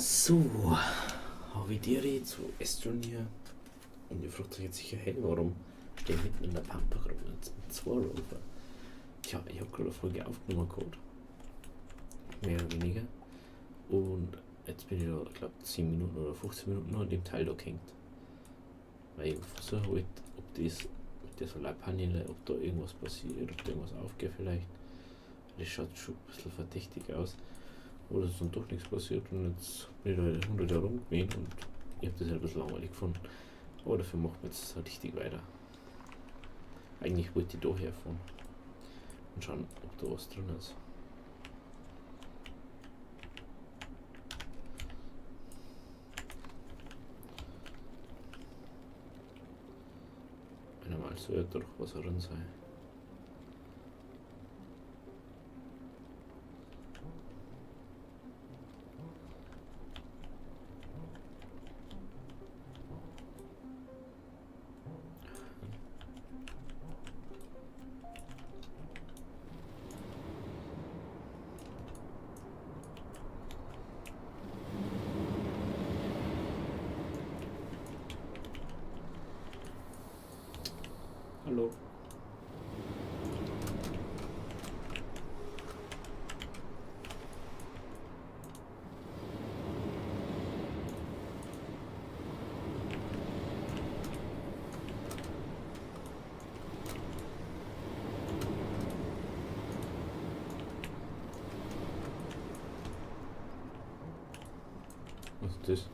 So, Havidere zu Astroneer. Und ihr fragt euch jetzt sicher, hey, warum stehe ich mitten in der Pampa rum mit zwei Rover? Tja, ich habe gerade eine Folge aufgenommen gehabt. Mehr oder weniger. Und jetzt bin ich da, ich glaube, 10 Minuten oder 15 Minuten noch an dem Teil da gehängt. Weil ich versuchen wollte, ob das mit der Solarpanele, ob da irgendwas passiert, ob da irgendwas aufgeht vielleicht. Das schaut schon ein bisschen verdächtig aus. Oder ist dann doch nichts passiert und jetzt bin ich da halt 100 Jahre rumgemäht und ich hab das halt ein bisschen langweilig gefunden. Aber dafür machen wir jetzt richtig weiter. Eigentlich wollte ich da herfahren und schauen, ob da was drin ist. Normal soll ja doch was drin sein. Hallo. Was ist das?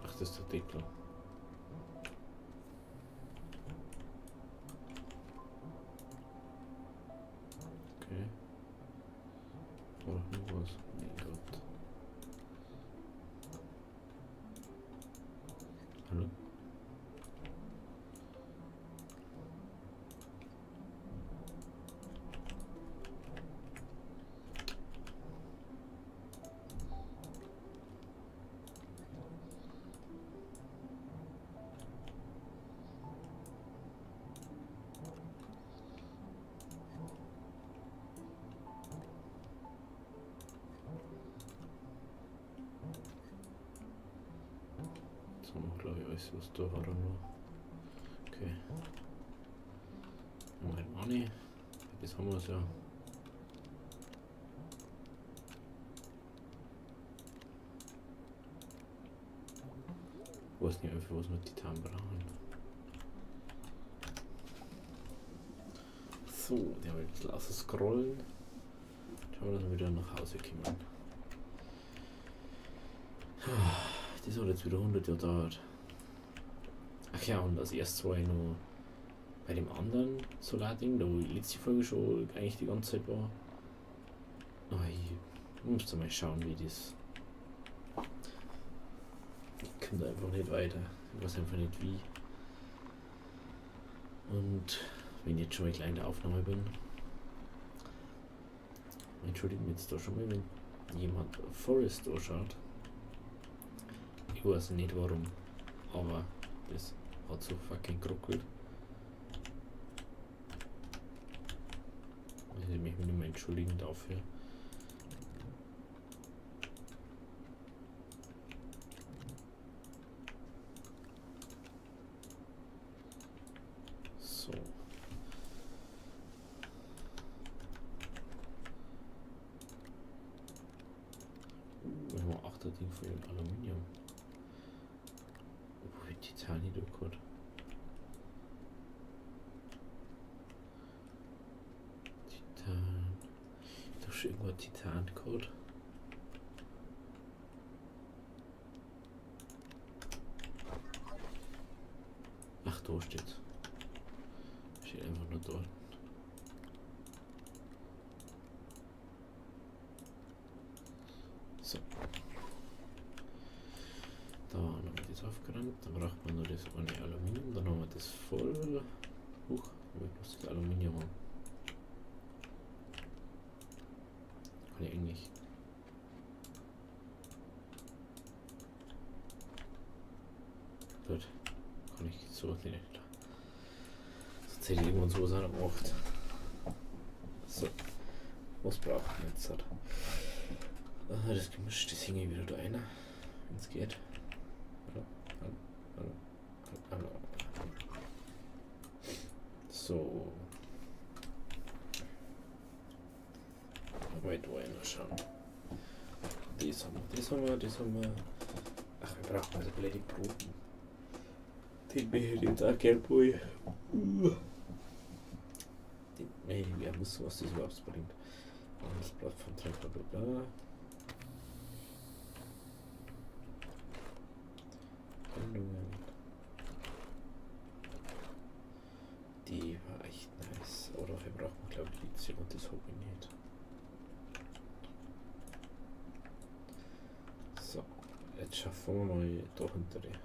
Ach, das ist der Deckel. Okay. Oder noch was? Mein Gott. Hallo? Jetzt haben wir, glaub ich, alles, was da war, noch. Okay. Mal Money. Das haben wir's ja. Ich weiß nicht, für was wir Titan brauchen. So, der will ein bisschen ausscrollen. Schauen wir, dass wir wieder nach Hause kommen. Das hat jetzt wieder 100 Jahre gedauert. Ach ja, und als erstes war ich noch bei dem anderen Solarding, da wo ich letzte Folge schon eigentlich die ganze Zeit war. Oh, ich muss da mal schauen, wie das. Ich komme da einfach nicht weiter. Ich weiß einfach nicht wie. Und wenn ich jetzt schon mal gleich in der Aufnahme bin, entschuldigt mich jetzt da schon mal, wenn jemand Forest anschaut. Ich weiß nicht warum, aber das hat so fucking geruckelt. Ich möchte mich nicht mehr entschuldigen dafür. So. Wir haben auch das Ding für Aluminium. Wo wird Titan hier geholt? Titan. Ich hab schon irgendwo Titan geholt. Ach, da steht's. Steht einfach nur dort. So. Da haben wir das aufgeräumt. Dann braucht man nur das eine Aluminium. Dann haben wir das voll. Huch, wo ich bloß das Aluminium haben. Kann ich eigentlich. Gut. Kann ich so nicht. Sonst hätte ich irgendwann sowas auch noch gemacht. So. Was braucht man jetzt? Das Gemisch, das hänge ich wieder da rein, wenn es geht. Hallo, hallo, hallo, hallo, hallo. So. Mal da reinschauen. Das haben wir, das haben wir, das haben wir. Ach, wir brauchen also blöde Proben. Den möchte ich jetzt auch gern wohl. Den möchte ich gerne wissen, was das überhaupt bringt. Das Blatt von bla bla bla. Wendungen. Die war echt nice. Aber dafür braucht man, glaube ich, Lithium und das habe ich nicht. So, jetzt schaffen wir mal da hinter die.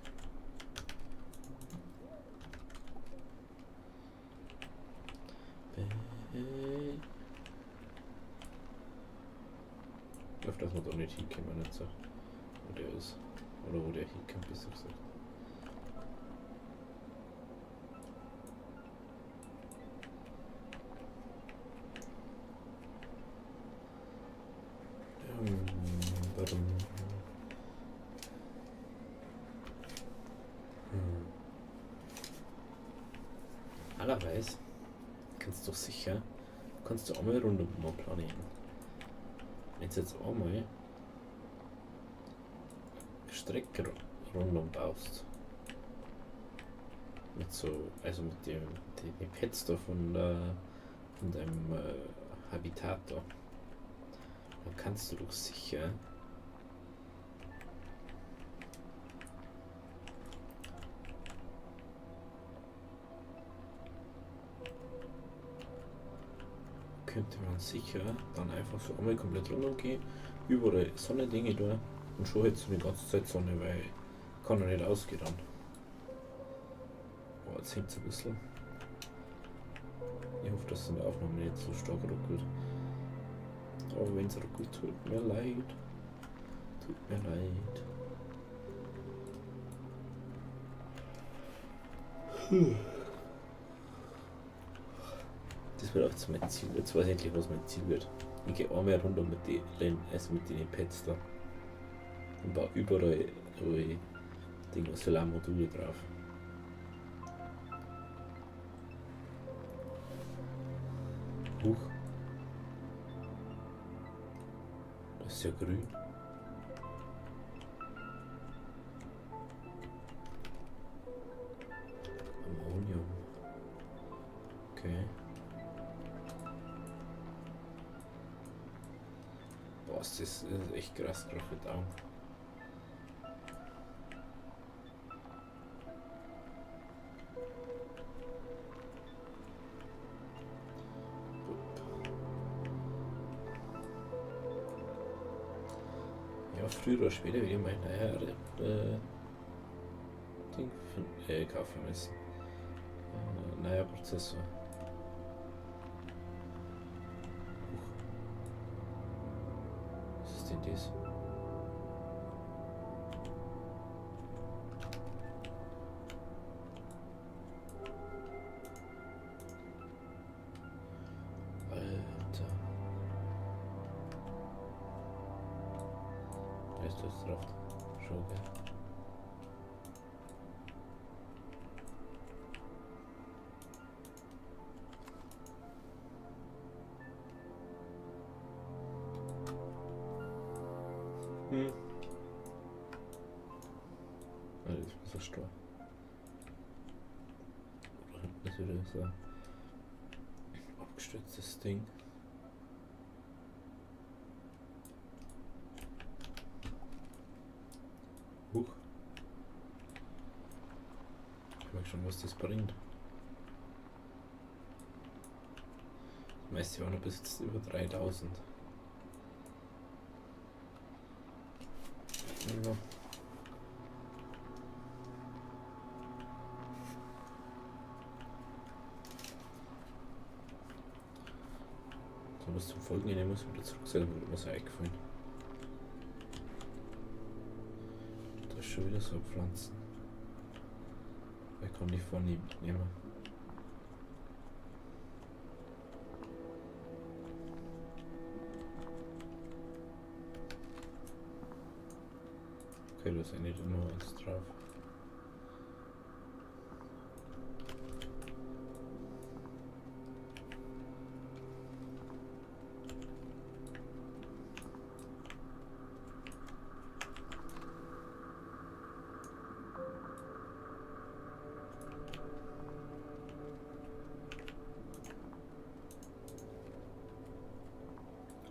Ich hoffe, dass wir da nicht hinkommen, nicht so. Wo der ist. Oder wo der hinkommt, besser gesagt. Allerweise kannst du sicher, kannst du einmal rund um den Planeten. Wenn du jetzt einmal Strecke rundum baust, mit so, also mit dem, den Pets da von deinem Habitat da, dann kannst du doch sicher könnte man sicher dann einfach so einmal komplett rundum gehen, überall Sonnendinge da und schon hättest du die ganze Zeit Sonne, weil kann ja nicht ausgehen dann. Oh, jetzt hängt's ein bisschen. Ich hoffe, dass in der Aufnahme nicht so stark ruckelt. Aber wenn's ruckelt, tut mir leid. Tut mir leid. Das wird auch zu mein Ziel. Jetzt weiß ich endlich, was mein Ziel wird. Ich gehe einmal rund um mit den, also mit den Pads da. Und baue überall Dinge, Solarmodule drauf. Huch. Das ist ja grün. Ammonium. Okay. Boah, das ist echt krass gerade mit Augen. Ja, früher oder später werde ich mein neuer Ding kaufen müssen. Neuer Prozessor. Huch. Was ist denn das? Alter. Da ist das drauf. Schon, gell? Ah, das ist ein bisschen stor. Da hinten ist wieder so ein abgestürztes Ding. Huch. Ich merke schon, was das bringt. Das meiste waren bis jetzt über 3000. Ja. So, bis zum Folgenden muss ich wieder zurück sein, damit mir was eingefallen. Da ist schon wieder so Pflanzen. Ich kann die vorne nicht mitnehmen. Okay, da ist eigentlich immer was drauf.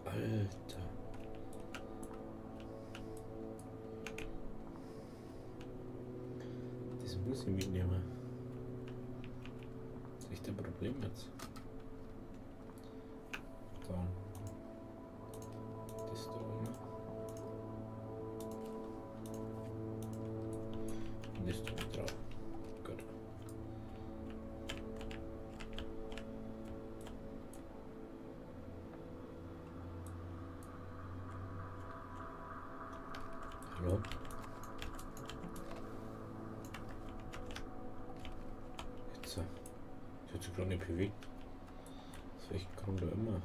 Alter. Das muss ich mitnehmen. Das ist echt ein Problem jetzt. Dann. Das da oben. Und das da oben drauf. Gut. Hallo? Jetzt. Das hat sich gerade nicht bewegt. Aus welchem Grund auch immer.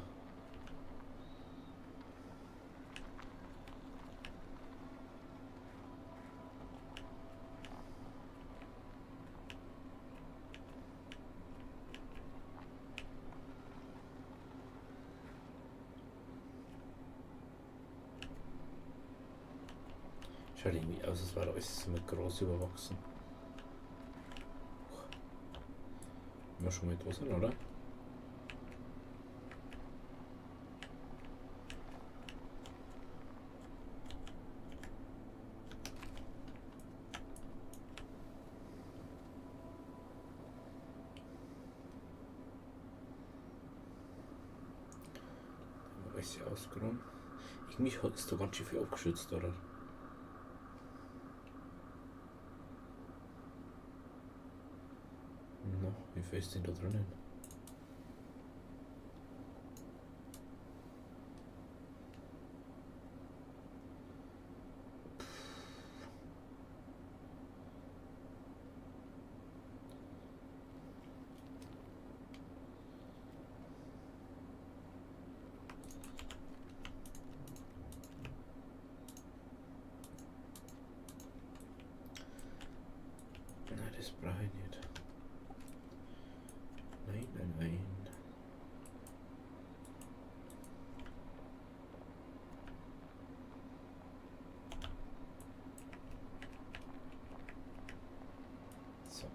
Schaut irgendwie aus, als wäre alles mit groß überwachsen. Immer schon mal da sind, oder? Alles ausgeräumt. Irgendwie ist da ganz schön viel abgeschützt, oder? No, wie viel ist denn da drinnen? Nein, das brauche ich nicht. Nein, nein, nein. So.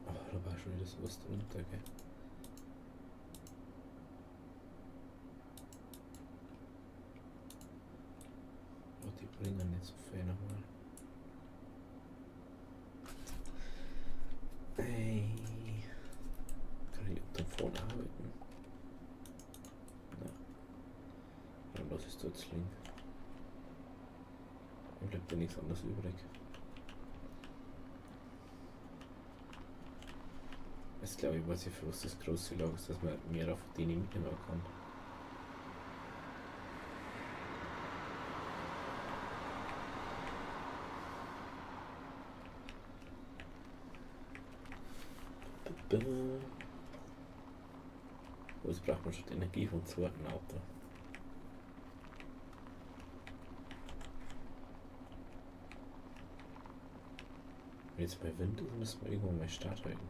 Oh, da war schon wieder sowas drunter, gell? Oh, die bringen nicht so viel nochmal. Ey. Kann ich unter vorne arbeiten? Na. Dann lass ich dort liegen. Mir bleibt ja nichts anderes übrig. Jetzt glaube ich, weiß ich, für was das große Lager ist, dass man mehr von denen mitnehmen kann. Oh, jetzt braucht man schon die Energie vom zweiten Auto. Wenn jetzt bei Wind ist, müssen wir irgendwann mal Start halten.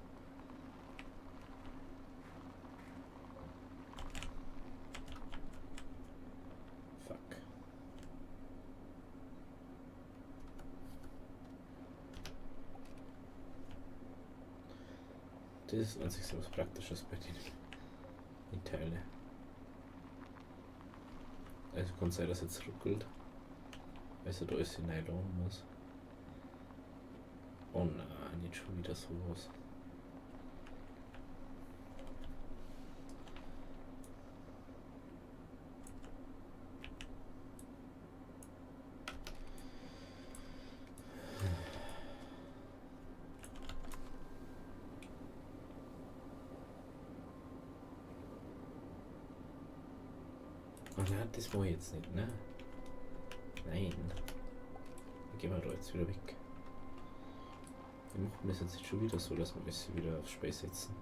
Fuck. Das ist an sich so was Praktisches bei den Teilen. Also kann sein, dass jetzt ruckelt. Also da ist die Nylon muss. Oh nein, nicht schon wieder sowas. Oh nein, das war jetzt nicht, ne? Nein. Dann gehen wir da jetzt wieder weg. Wir machen das jetzt schon wieder so, dass wir alles wieder aufs Spiel setzen.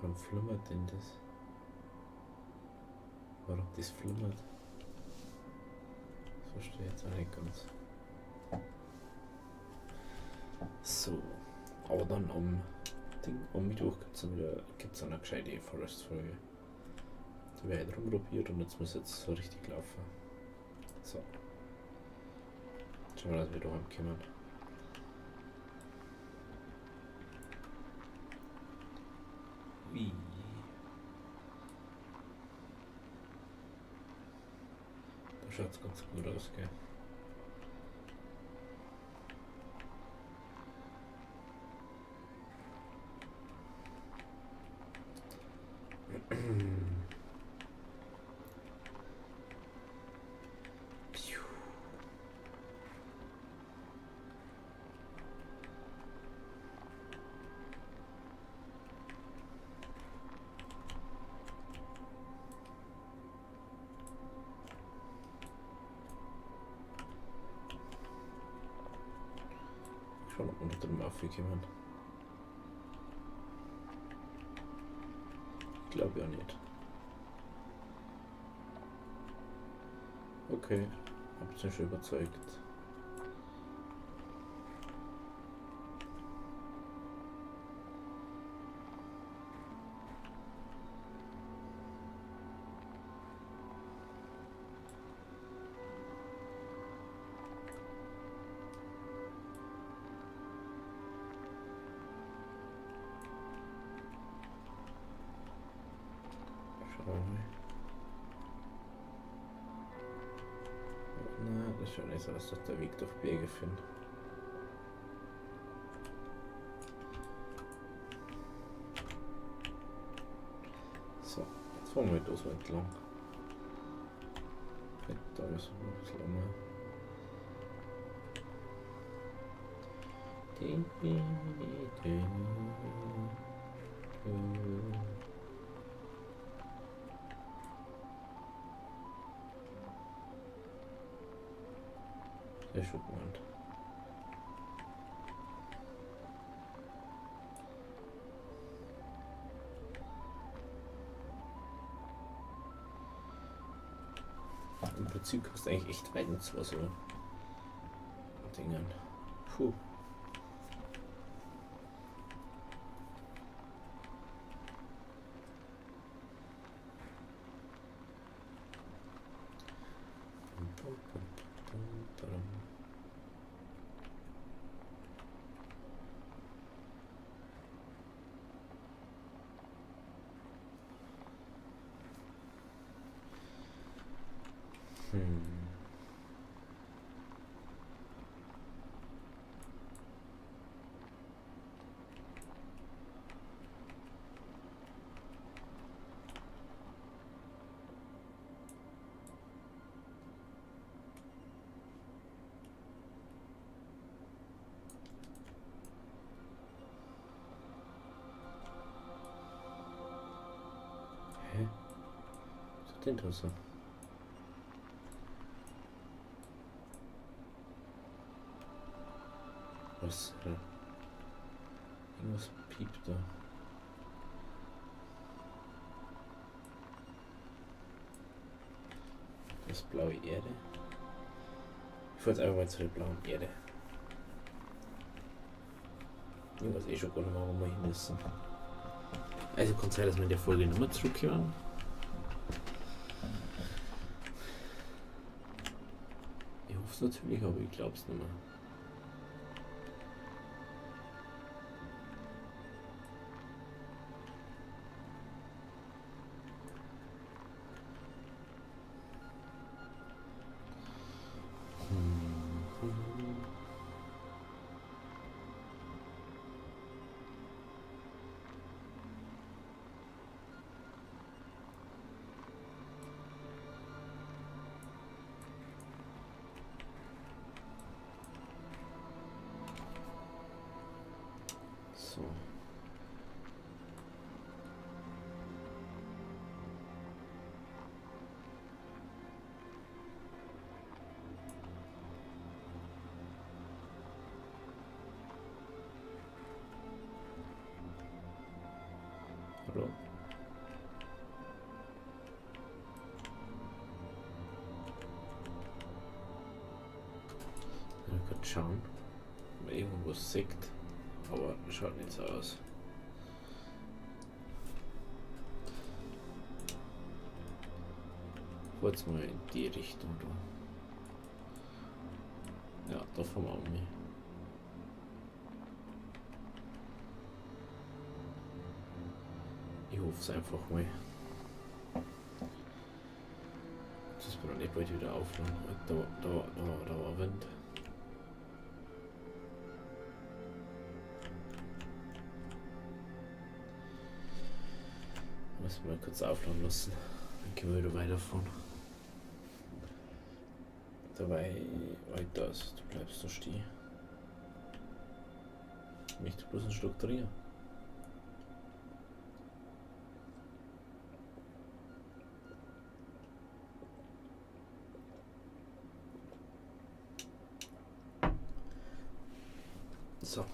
Warum flimmert denn das? Warum das flimmert? Das verstehe ich jetzt auch nicht ganz. So, aber dann am Ding, am Mittwoch gibt es dann wieder gibt's eine gescheite Forest-Folge. Da werde ich rumprobiert und jetzt muss jetzt so richtig laufen. So. Schauen wir, dass wir da heimkommen. Wie? Da schaut's ganz gut aus, gell? Schauen, ob wir noch drüben aufgekommen. Ich glaube ja nicht. Okay, hab's mich schon überzeugt. Na, das schaut nicht so aus, dass der Weg durch Berge führt. So, jetzt fahren wir da so entlang. Da müssen wir ein bisschen um. Sehr schön gemacht. Im Prinzip kommst du eigentlich echt weit mit zwei so Dingen. Puh. Hä? Was ist denn das so? Was? Irgendwas piept da. Das ist blaue Erde. Ich fahr jetzt einfach mal zu der blauen Erde. Ich weiß eh schon gar nicht mehr, wo wir hin müssen. Also kann sein, dass wir in der Folge nochmal zurückkehren. Ich hoffe es natürlich, aber ich glaub's nicht mehr. So. Hallo? Ich kann schauen, ob man irgendwo sieht, aber schaut nicht so aus. Jetzt mal in die Richtung da. Ja, da fahren wir um mich. Ich hoffe es einfach mal. Das ist mir noch nicht bald wieder aufhören. Da war Wind. Müssen wir mal kurz aufladen lassen. Dann können wir wieder weiterfahren. Dabei, weiter, also du bleibst da stehen. Ich möchte bloß einen Schluck trinken. So.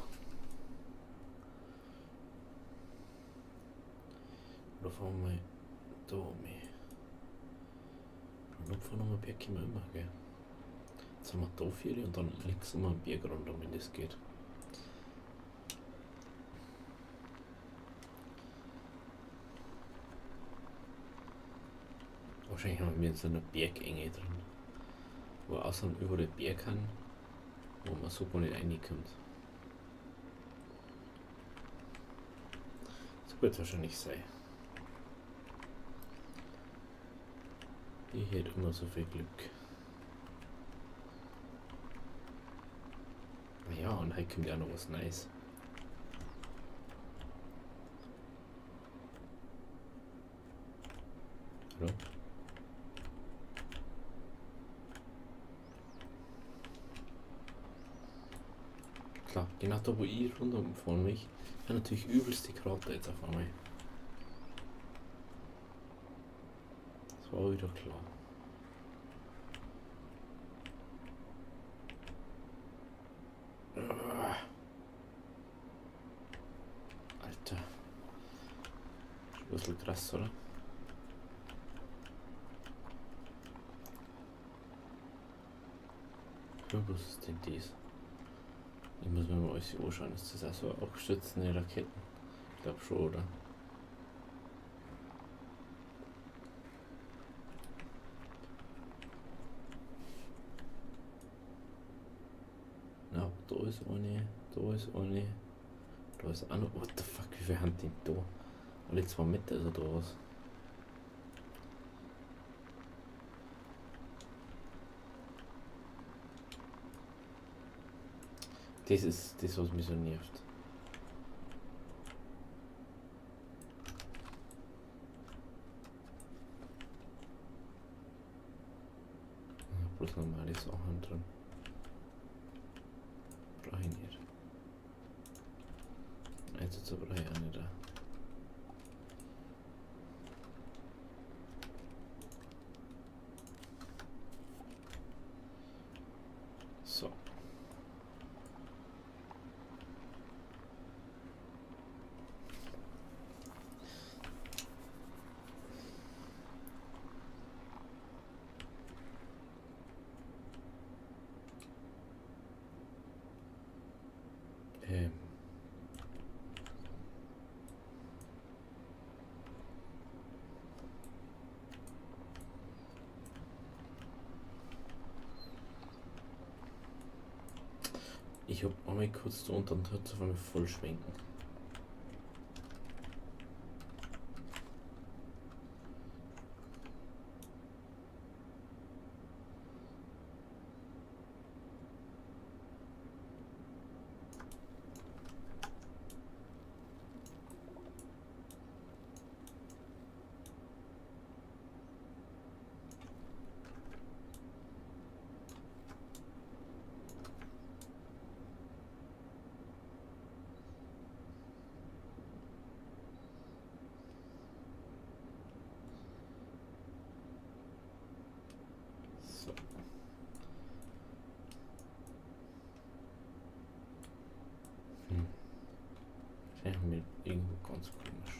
Oder fahren wir mal da um. Und fahren wir Berg immer, immer, gell? Jetzt haben wir da 4 und dann links immer einen Berg runter, wenn das geht. Wahrscheinlich haben wir in so einer Bergenge drin, wo außer über den Berg kann, wo man so gar nicht reinkommt. So wird es wahrscheinlich sein. Ich hätte immer so viel Glück. Ja, und heute kommt ja noch was Neues. Hallo? Klar, genau da, wo ich runterfahren mich, ja, natürlich übelst die Krater jetzt auf einmal. Das war wieder klar. Alter. Schon ein bisschen krass, oder? Was ist denn das? Ich muss mir mal alles anschauen. Ist das auch so abgestürzte Raketen? Ich glaube schon, oder? Na, da ist eine, da ist eine, da ist auch noch. What the fuck, wie viel haben die da? Alle 2 Meter ist er da was. Das ist das, was mich so nervt. Ja, bloß normale Sachen drin. Brauche ich nicht. Jetzt brauche ich auch nicht da. So. Ich hab einmal kurz da unten und hört auf einmal voll schwenken. Das ist mir irgendwo ganz komisch.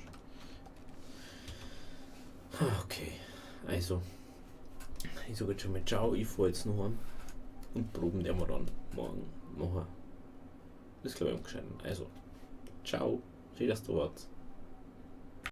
Okay, also, ich sage jetzt schon mal ciao, ich fahre jetzt noch heim und proben werden wir dann morgen nachher. Das ist, glaube ich, am gescheiten. Also, ciao, schön, dass du warst.